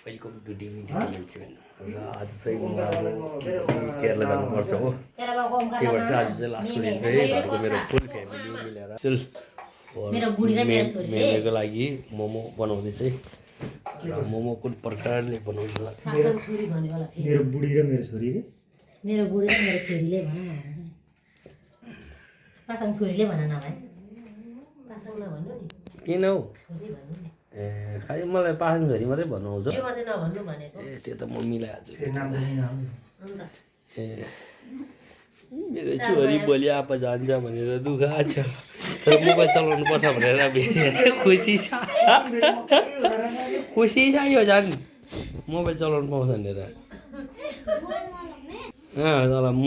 welcome to डिमिटी channel र आज चाहिँ म केरला जानुपर्छ हो त्यही भएर चाहिँ आज चाहिँ लास्टको दिन चाहिँ घरको मेरो फुल फ्यामिली मिलेर मेरोको लागि मोमो बनाउँदैछ है र मोमो कुन प्रकारले बनाउनु लाग्छ मेरो बुढी र मेरो छोरी मेरो बुढी र मेरो छोरीले भन न पासाङ छोरीले भन न भाइ पासाङ नभन्नु नि किन हौ छोरी भन्नु नि ए खालि मलाई पासाङ छोरी मात्रै भन्नु आउँछ त्यो चाहिँ नभन्नु भनेको ए त्यो त म मिलाइहाल्छु ए मेरो छोरी भोलि आपा जान्छ भनेर दुःख छ तर मोबाइल चलाउनु पर्छ भनेर खुसी छ खुसी छ यो झन् मोबाइल चलाउनु पाउँछ भनेर तर म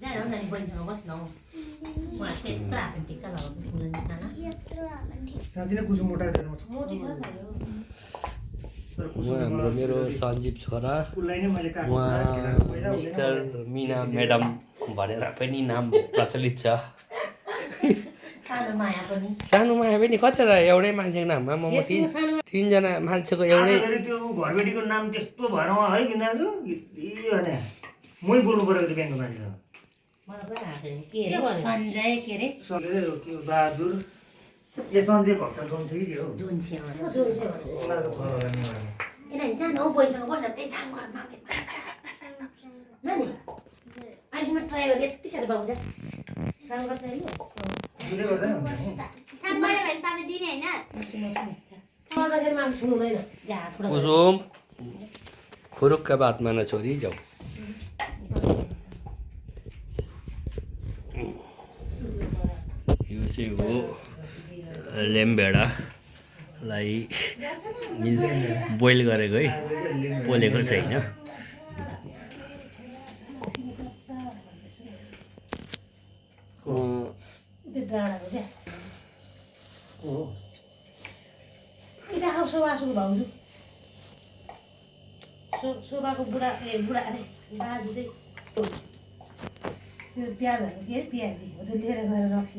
जान नि बहिनीसँग बस्न हौ उहाँ त्यत्रो हाफेन टिक्का लगाएको सुन्नु साँच्चै नै कुसुम मोटा छैन मोटी छ त हाम्रो मेरो सञ्जीव छोरा उसलाई नै मैले काट्नु उहाँ मिस्टर मिना म्याडम भनेर पनि नाम प्रचलित छ सानो माया पनि सानो माया पनि कतिवटा एउटै मान्छेको नाममा म तिनजना मान्छेको एउटै फेरि त्यो घरबेटीको नाम त्यस्तो भएर है बिन्दाजु भने मै बोल्नु परेको थियो ब्याङ्कको मान्छेसँग मलाई पनि हाफेन के अरे सञ्जय के अरे बहादुर ए सञ्जय भक्त जोन्छ कि के हो जोन्से उनीहरूको छोरालाई नि भने यिनीहरू जानु हौ बहिनीसँग बस्न त्यही सानो घरमा नानी अहिलेसम्म ट्राई गरेँ यति साह्रो बाबु जा सानो गर्छ नि दुधै गर्दैन गर्दाखेरि मान्छे छुनुहुँदैन जा कुसुम खुरुक्क बात मार्न छोरी जाऊ यो चाहिँ हो लेम्भेडालाई मिन्स बोइल गरेको है पोलेको छैन त्यो डाँडाको क्या इटा शोभासुको भाउजू शोभाको बुढा बुढा अरे बाजे चाहिँ त्यो प्याजहरू के अरे प्याजी हो त्यो लिएर गएर रक्सी